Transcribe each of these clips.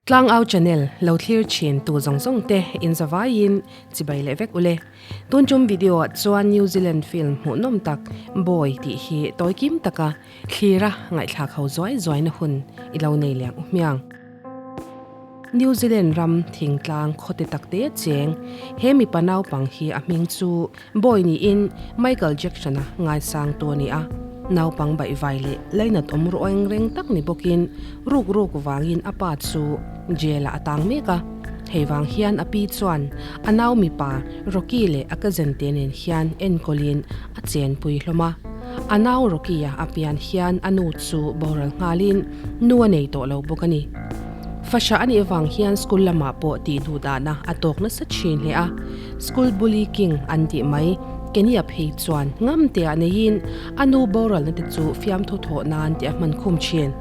Tlangau channel lo thlir thin tu zawng zawng te in zavaiin chibai leh vek ule. Tun tum video ah chuan New Zealand film hmuhnawm tak Boy tih hi tawi kim taka thlira ngaihthlak ho zuai zuai na hun i lo nei liang u hmiang. New Zealand ram thingtlang khawte tak te cheng he mipa naupang hi a hming chu Boy niin Michael Jackson-a ngaisang tu a ni a. Naupang baihvai leh lainat awm ruah eng reng tak ni bawkin ruk ruk vangin a pa chu jail-ah a tang mek a. Hei vang hian a pi chuan a nau mipa Rocky leh a cousin te nen hian enkawlin a chenpui hlawm a. A nau Rocky-a a pian hian a nu chu boral nghalin nu a nei tawh lo bawk a ni. Fasha a nih avang hian school lamah pawh tih duh dahna a tawk nasa thin hle a, school bully king an tih mai Kenny-a phei chuan ngam teah neiin a nu boralna te chu fiamthu thawh nan tih a hman khum thin.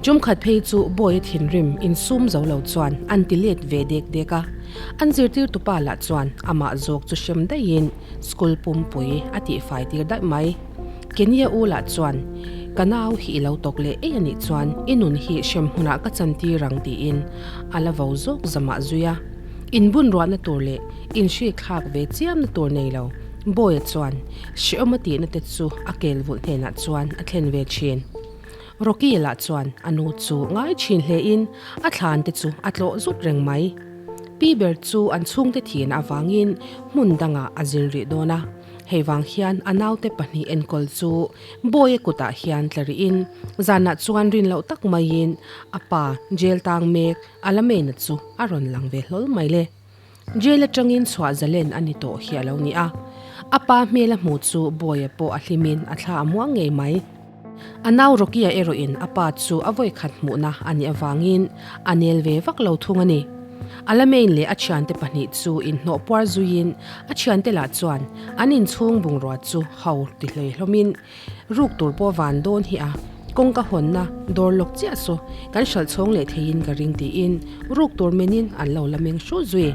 Tumkhat phei chu Boy-a thinrim insum zo lo chuan an ti let ve dek dek a, an zirtirtupa lah chuan amah zawk chu hrem daihin school pumpui a tihfai tir daih mai. Kenya u lah chuan, Ka nau hi i lo tawk leh ei a nih chuan i nun hi hrem hmunah ka chantir ang tiin a la vo zawk zamah zui a. Inbun ruahna tur leh inhri thlak ve chiamna tur nei lo Bawia chuan hrehawm a tihna te chu a kel vulh hnenah chuan a thlen ve thin. Rocky lah chuan a nu chu ngai thin hlein a thlan te chu a tlawh zut reng mai. Pi ber chu an chhungte thin avangin hmun dangah a zin rih dawn a. Hei vang hian a naute pahnih enkawl chu Bawia kutah hian tla rihin zanah chuan rin loh tak maiin a pa jail tang mek Alamena chu a rawn lang ve hlawl mai le. Jail atangin chhuah zalen a ni tawh hi a lo ni a. A pa hmel a hmu chu Bawia pawh a hlimin a thla a muang ngei mai. A nau Rocky-a erawhin a pa chu a vawikhat hmuhna a nih avangin a nel ve vak lo thung a ni. Alamein leh a thiante pahnih chu inhnawh puar zuiin a thiante lah chuan an inchhung bungrua chu ho ti hlei hlawmin ruk tur pawh van dawn hi a kawngka hawnna dawr lawk chiah chu kan hralh chhawng leh theiin ka ring tiin ruk tur menin an lo la meng hru zui.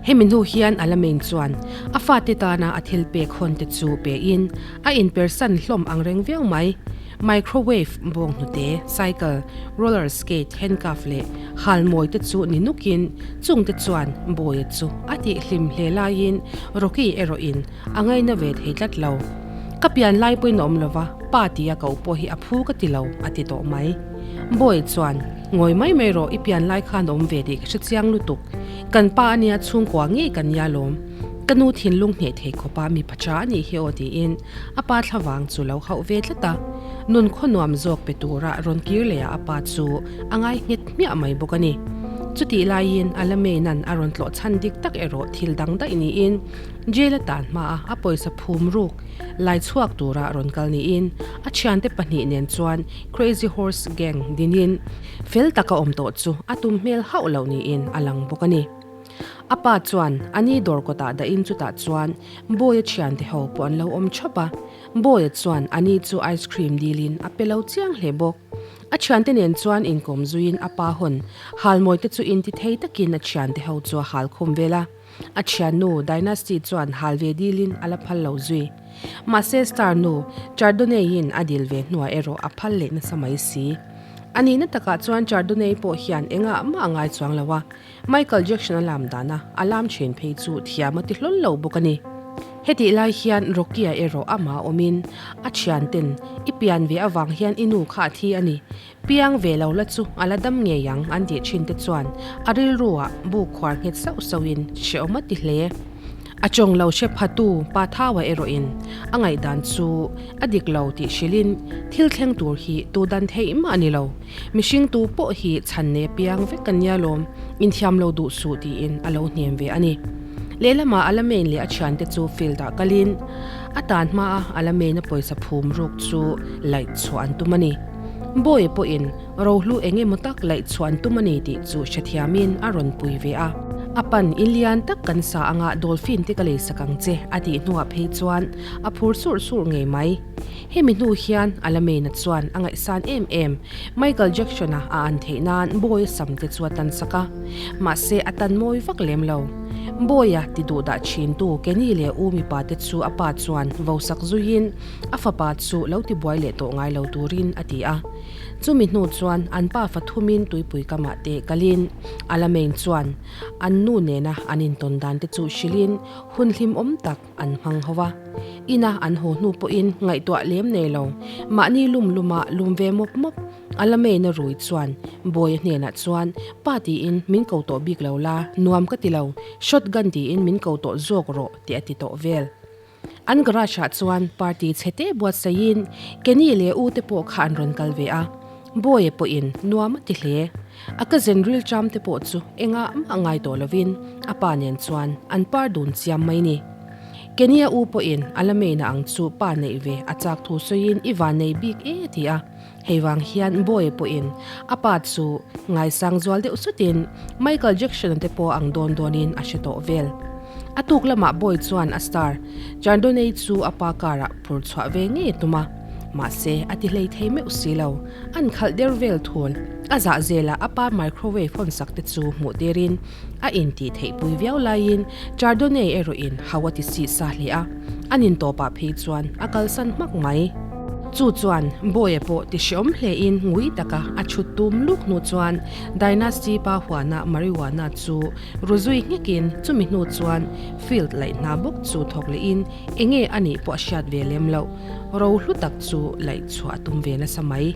Hemi hnu hian Alamein chuan a fate tana a thil pek hawn te chu pein a inpersan hlawm ang reng viau mai. Microwave, bawnghnute, cycle, roller skate, handcuff leh halmawi te chu ni nukin chungte chuan Bawia chu a tihhlim hle laiin Rocky erawhin a ngaina ve thei tlat lo. Ka pian lai pawhin a awm lova, pa tia koh pawh hi a phu ka ti lo, a ti tawh mai. Bawia chuan, Ngawi mai mai rawh, i pian lai khan a awm ve tih ka hre chiang lutuk. Kan pa a nia chhungkua ngei kan nia lawm. Ka nu thinlung hneh thei khawpa mi pacha a nih hi aw tiin a pa thlavang chu lo hauh ve tlat a. Nun khaw nuam zawk pe tura rawn kir leh ah a pa chu a ngai nghet hmiah mai bawk a ni. Chutih laiin a la meinan a rawn tlawh chhan dik tak erawh thil dang daih niin jail a tan hmaa a pawisa phum ruk lai chhuak tura rawn kal niin a thiante pahnih nen chuan Crazy Horse Gang dinin fel taka awm tawh chu a tum hmel hauh loh niin a lang bawk a ni. A pa chuan a ni dawr kawtah dahin chutah chuan Bawia thiante ho pawh an lo awm thap a, Bawia chuan a ni chu ice cream dilin a pe lo chiang hle bawk. A thiante nen chuan inkawm zuiin a pa hawn halmawi te chu inti thei takin a thiante ho chu a hal khum vel a. A thiannu Dynasty chuan hal ve dilin a la phal lo zui. Mahse star nu Chardonnay-in a dil ve hnuah erawh a phal leh nasa mai si. A nihna takah chuan Chardonnay pawh hian engah mah a ngai chuang lo a, Michael Jackson a lam dana a lam thin phei chu thiam a ti hlawl lo bawk a ni. Hetih lai hian Rocky-a erawh amah awmin a thianten i pian ve avang hian i nu kha a thi a ni, piang ve lo la chu a la dam ngei ang an tih thin te chuan a rilruah bu khuar nghet sauh sauhin hrehawm a ti hle. A chawng lo hre phatu Pa Thaua erawhin a ngaihdan chu a dik lo tih hrilhin thil thleng tur hi tu dan theih mah a ni lo. Mihring tu pawh hi chhan nei apiang vek kan nia lawm, inthiam lo duh suh tiin a lo hnem ve a ni. Lehlamah Alamein leh a thiante chu field ah kalin a tan hmaa Alamein a pawisa phum ruk chu laih chhuah an tum a ni. Bawia pawhin rohlu eng emaw tak laih chhuah an tum a ni tih chu hrethiamin a rawn pui ve a. A pan in lian tak kan sa anga dolphin te ka leisak ang che a tih hnuah phei chuan a phur surh surh ngei mai. Hemi hnu hian Alamein-a chuan a ngaihsan em em Michael Jackson-a a an theih nan Boy-a sam te chu a tan sak a, mahse a tan mawi vak lem lo. Boy-a ti duh dah thintu Kenny leh u mipa te chu a pa chuan vo sak zuiin a fapa chu lo ti buai leh tawh ngai lo turin a ti a. Chumi hnu chuan an pafa thumin tuipui kamah te kalin Alamein chuan an nu nena an intawn dan te chu hrilhin hun hlimawm tak an hmang ho a. Ina an haw hnu pawhin ngaihtuah lem nei lo, mahni lum luma lum ve mawp mawp Alamein a rui chuan Bawiha hnenah chuan Pa tiin min ko tawh bik lo la, nuam ka ti lo, shotgun tiin min ko tawh zawk rawh tih a ti tawh vel. An garage ah chuan party chhe te buatsaihin Kenny leh u te pawh kha an rawn kal ve a, Bawiha pawhin nuam a ti hle. A cousin rilṭam te pawh chu engah mah ngai tawh lovin a pa nen chuan an par dun chiam mai ni. Kenny-a u pawhin a la main a ang chu pa neih ve a chak thu sawiin i van nei bik e ti a, hei vang hian Bawiha pawhin a pa chu ngaisang zual deuh sutin Michael Jackson-a te pawh ang dawn dawnin a hre tawh vel. A tuk lamah Bawi chuan a star Chardonnay chu a pa car-ah phur chhuah ve ngei a tum a, mahse a ti hlei thei meuh si lo. An khalh der vel thul. A zah zelah a pa microwave hawn sak te chu hmuh tirin a intih theihpui viau laiin Chardonnay erawhin hau a ti si sa hle a, an intawpah phei chuan a kalsan hmak mai. Chu chuan Bawiha pawh ti hreawm hlein ngui taka a chhut tum luk hnu chuan Dynasty pa huana marijuana chu ru zui nghekin chumi hnu chuan field laih hna bawk chu thawk lehin enge a nih pawh a hriat ve lem loh. Ro hlu tak chu laih chhuah a tum ve nasa mai.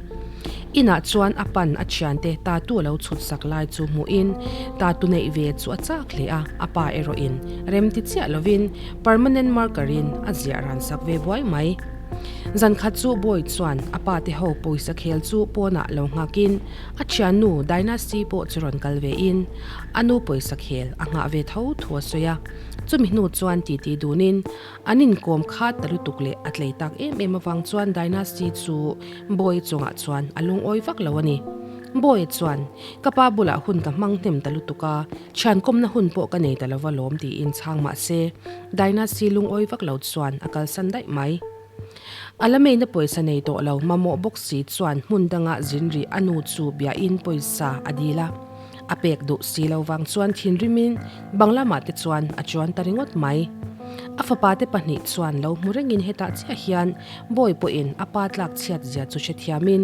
Inah chuan a pan a thiante tatu a lo chhut sak lai chu hmuhin tatu neih ve chu a chak hle a, a pa erawhin rem ti chiah lovin permanent marker in a ziah ran sak ve buai mai. Zan khat chu Boy chuan a pa te ho pawisa khel chu pawnah lo nghakin a thiannu Dynasty pawh chu rawn kal ve in a nu pawisa khel a nghah ve tho thu a sawi a, chumi hnu chuan titi dunin An inkawm khat ta lutuk leh a tlei tak em em avang chuan Dynasty chu Bawi chungah chuan a lungawi vak lo a ni. Bawi chuan, Ka pa bulah hun ka hmang hnem ta lutuk a, thiankawmna hun pawh ka nei ta lova lawm tiin chhang mah se, Dynasty lungawi vak lo chuan a kalsan daih mai. A la meina pawisa nei tawh lo mamawh bawk si chuan hmun danga zin rih a nu chu biahin pawisa a dil a. A pek duh si lo vang chuan thinrimin bang lamah te chuan a chuan ta ringawt mai. A fapa te pahnih chuan lo hmu rengin hetah chiah hian Bawi pawhin a pa tlak chhiat zia chu hrethiamin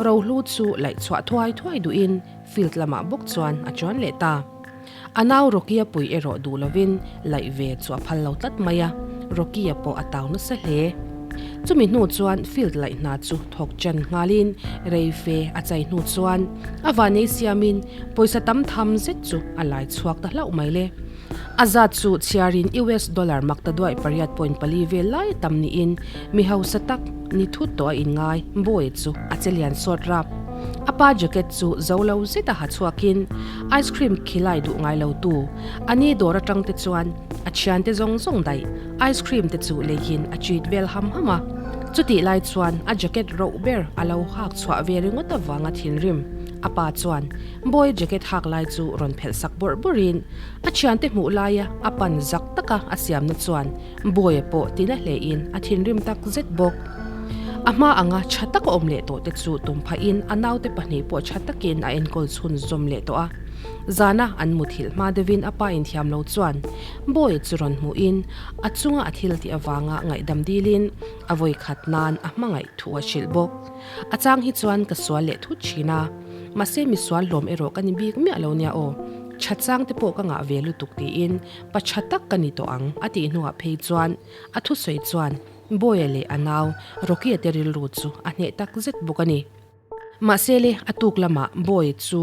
rohlu chu laih chhuah thuai thuai duhin field lamah bawk chuan a chuan leh ta. A nau Rocky-a pui erawh duh lovin laih ve chu a phal lo tlat mai a, Rocky-a pawh a tau nasa hle. Chumi hnu chuan field laih hna chu thawk chan nghalin rei fe a chai hnu chuan a vanei siamin pawisa tam tham zet chu a lai chhuak ta hlauh mai le. A zat chu chhiarin US dollar makta duaih 8.4 vel lai tam niin mi hausa tak ni thut tawh a inngai Boy chu a che lian sawt rap. A pa jacket chu zo lo zet a ha chhuakin ice cream khilai duh ngai lo tu a ni dawr atang te chuan a thiante zawng zawng daih ice cream te chu leihin a treat vel ham ham a. Chutih lai chuan a jacket roh ber a lo hak chhuah ve ringawt avanga thinrim a pa chuan boy jacket hak lai chu rawn phelh sak bawrh bawrhin a thiante hmuh laia a pan zak taka a siamna chuan Bawiha pawh tina hlein a thinrim tak zet bawk. A hma anga tha taka awm leh tawh te chu tum phahin a naute pahnih pawh tha takin a enkawl chhun zawm leh tawh a. Zana an muthilh hma deuhin a pa inthiam lo chuan Bawiha chu rawn hmuhin a chunga a thil tih avanga ngaihdam dilin a vawi khat nan a hmangaih thu a hrilh bawk. A chang hi chuan ka sual leh thut thin a, mahse misual hlawm erawh ka ni bik miah lo nia aw, tha chang te pawh ka ngah ve lutuk tiin Pa tha tak ka ni tawh ang, a tih hnuah phei chuan a thusawi chuan Bawiha leh a nau Rocky-a te rilru chu a hneh tak zet bawk a ni. Mahse le, a tuk lamah Bawiha chu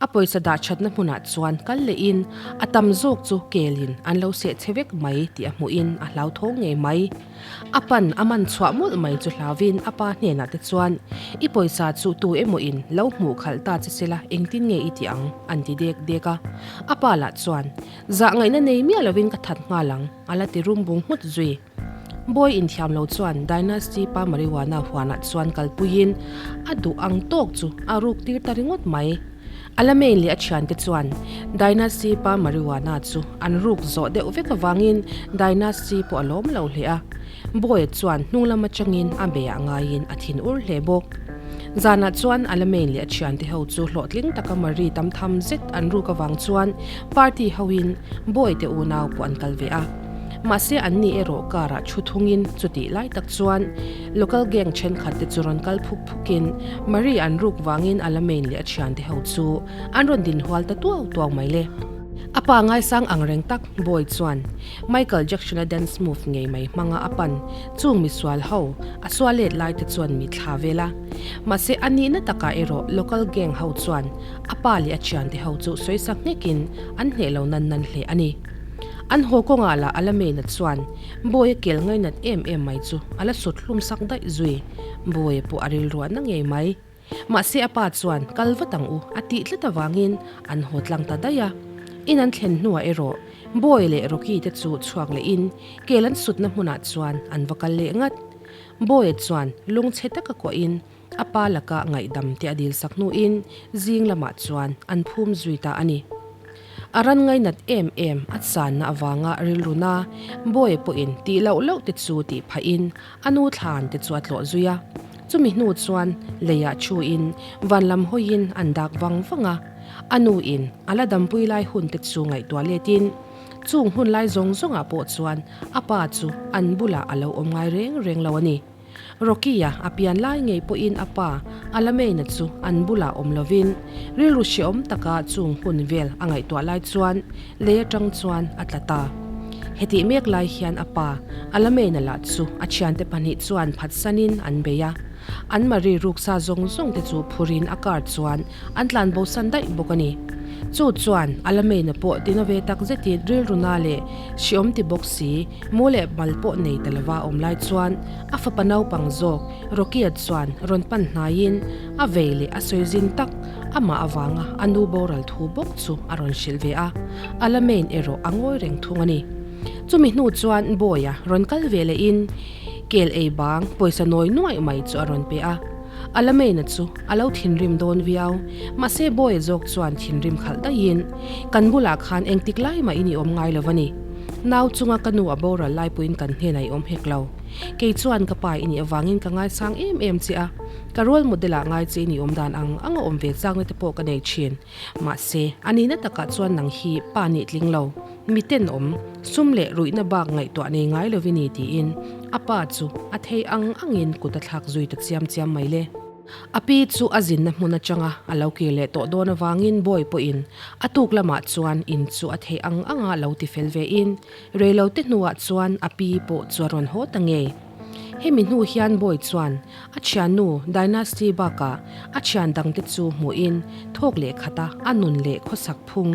a pawisa dah thatna hmunah chuan kal lehin a tam zawk chu kelin an lo seh che vek mai tih a hmuhin a hlauthawng ngei mai. A pan a man chhuah mawlh mai chu hlauvin a pa hnenah te chuan, I pawisa chu tu emaw in lo hmuh khalh ta che sela engtin nge i tih ang? an ti dek dek a. A pa lah chuan, Zah ngaihna nei miah lovin ka that nghal ang, a la ti rum bung nghut zui. Bawi inthiam lo chuan Dynasty pa marijuana huanah chuan kalpuiin a duh ang tawk chu a ruk tir ta ringawt mai. Alamein leh a thiante chuan Dynasty pa marijuana chu an ruk zawh deuh vek avangin Dynasty pawh a lawm lo hle a. Bawiha chuan hnung lam atangin a beiah ngaiin a thin ur hle bawk. Zanah chuan Alamein leh a thiante ho chu hlawhtling taka Marie tam tham zet an ruk avang chuan party hoin Bawi te unau pawh an kal ve a. Mahse an ni erawh car ah thu thungin chutih lai tak chuan local gang thenkhat te chu rawn kal phuk phukin Marie an ruk vangin Alamein leh a thiante ho chu an rawn din hual ta tuau tuau mai le. A pa ngaisang ang reng tak Boy chuan Michael Jackson-a dance move ngei mai hmanga a pan chung misual ho a sual let lai te chuan mi thla vel a. Mahse a nihna takah erawh local gang ho chuan a pa leh a thiante ho chu sawisak nghekin an hneh lo nan nan hle a ni. An haw kawngah lah Alamein-a chuan Boy-a kel ngainat em em mai chu a la sut hlum sak daih zui. Boy-a pawh a rilruahna ngei mai. Mahse a pa chuan kal vat ang u a tih tlat avangin an haw tlang ta daih a. In an thlen hnuah erawh Boy leh Rocky te chu chhuak lehin kel an sutna hmunah chuan an va kal leh ngat. Boy-a chuan lungchhe taka kuahin a pa laka ngaihdam te a dilsak hnuin zing lamah chuan an phum zui ta a ni. A ran ngainat em em a channa avanga rilruna Boy-a pawhin tih loh loh te chu tih phahin A nu thlan te chu a tlawh zui a, chumi hnu chuan leiah thuin van lam hawiin an dak vang vang a. A nu in a la dampui lai hun te chu ngaihtuah letin chung hun lai zawng zawngah pawh chuan a pa chu an bulah a lo awm ngai reng reng lo a ni. Rocky-a a pian lai ngei pawhin a pa Alamein-a chu an bulah awm lovin rilru hreawm taka chung hun vel a ngaihtuah lai chuan lei atang chuan a tla ta. Hetih mek lai hian a pa, Alamein-a lah chu a thiante pahnih chuan phatsanin an bei a. An Marie ruksa zawng zawng te chu phurin a car chuan an tlan bosan daih bawk a ni. Chu chuan Alamein-a pawh tina ve tak zetin rilruna leh hriawm ti bawk si, mu leh mal pawh nei ta lova awm lai chuan a fapa naupang zawk Rocky-a chuan rawn pan hnaiin a vei leh a sawi zin tak amah avanga a nu boral thu bawk chu a rawn hrilh ve a, Alamein erawh a ngawi reng thung a ni. Chumi hnu chuan Boy-a rawn kal ve lehin kel ei bang pawisa nawi nuaih mai chu a rawn pe a, Alamein-a chu a lo thinrim dawn viau. Mahse Boy-a zawk chuan thinrim khalh daihin, Kan bulah khan engtik lai mahin i awm ngai lo va ni. Nau chunga ka nu a boral lai pawhin kan hnenah i awm hek lo. Kei chuan ka pa i nih avangin ka ngaisang em em che a, ka role model ah ngai che i nih awm dan ang ang a awm ve chakna te pawh ka nei thin. Mahse, a nihna takah chuan nang hi pa nih tling lo, mi tenawm, sum leh ruihna bak ngaihtuah nei ngai lovin i tiin a pa chu a thei ang angin kut a thlak zui ta chiam chiam mai le. A pi chu a zinna hmun atanga a lo kir leh tawh dawn avangin Bawi pawhin a tuk lamah chuan in chu a thei ang anga lo tifel vein Reilote hnuah chuan a pi pawh chu a rawn haw ta ngei. Hemi hnu hian Boy chuan a thiannu Dynasty bakah a thian dangte chu hmuhin thawk leh khata a nun leh khawsak phung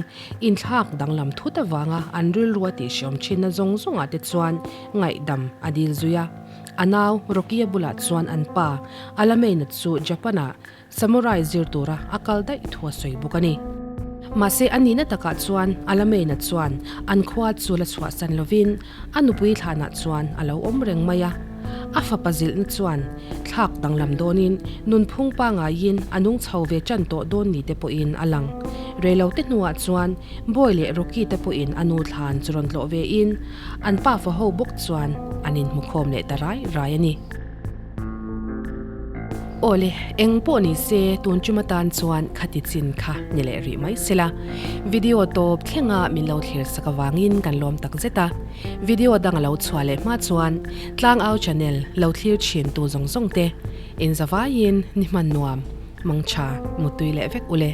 inthlak danglam thut avanga an rilru a tihhriawm thinna zawng zawngah te chuan ngaihdam a dil zui a. A nau Rocky-a bulah chuan an pa Alamein-a chu Japan-ah Samurai zir tura a kal daih thu a sawi bawk a ni. Mahse a nihna takah chuan Alamein-a chuan an khua chu la chhuahsan lovin a nupui thlanah chuan a lo awm reng mai a. A fapa zilhna chuan thlak danglam dawnin nunphung pangaiin a nung chho ve tan tawh dawn ni te pawhin a lang. Reilote hnuah chuan Boy leh Rocky te pawhin a nu thlan chu rawn tlawh vein an pafa ho bawk chuan an inhmukhawm leh ta rai rai a ni. Awle, eng pawh ni se tun tum atan chuan khati chin kha ni leh rih mai sela. Video tawp thlenga min lo thlir sak avangin kan lawm tak zet a. Video dang a lo chhuah leh hma chuan Tlangau channel lo thlir thin tu zawng zawng te inzavaiin ni hman nuam, mangtha, mutui leh vek ule.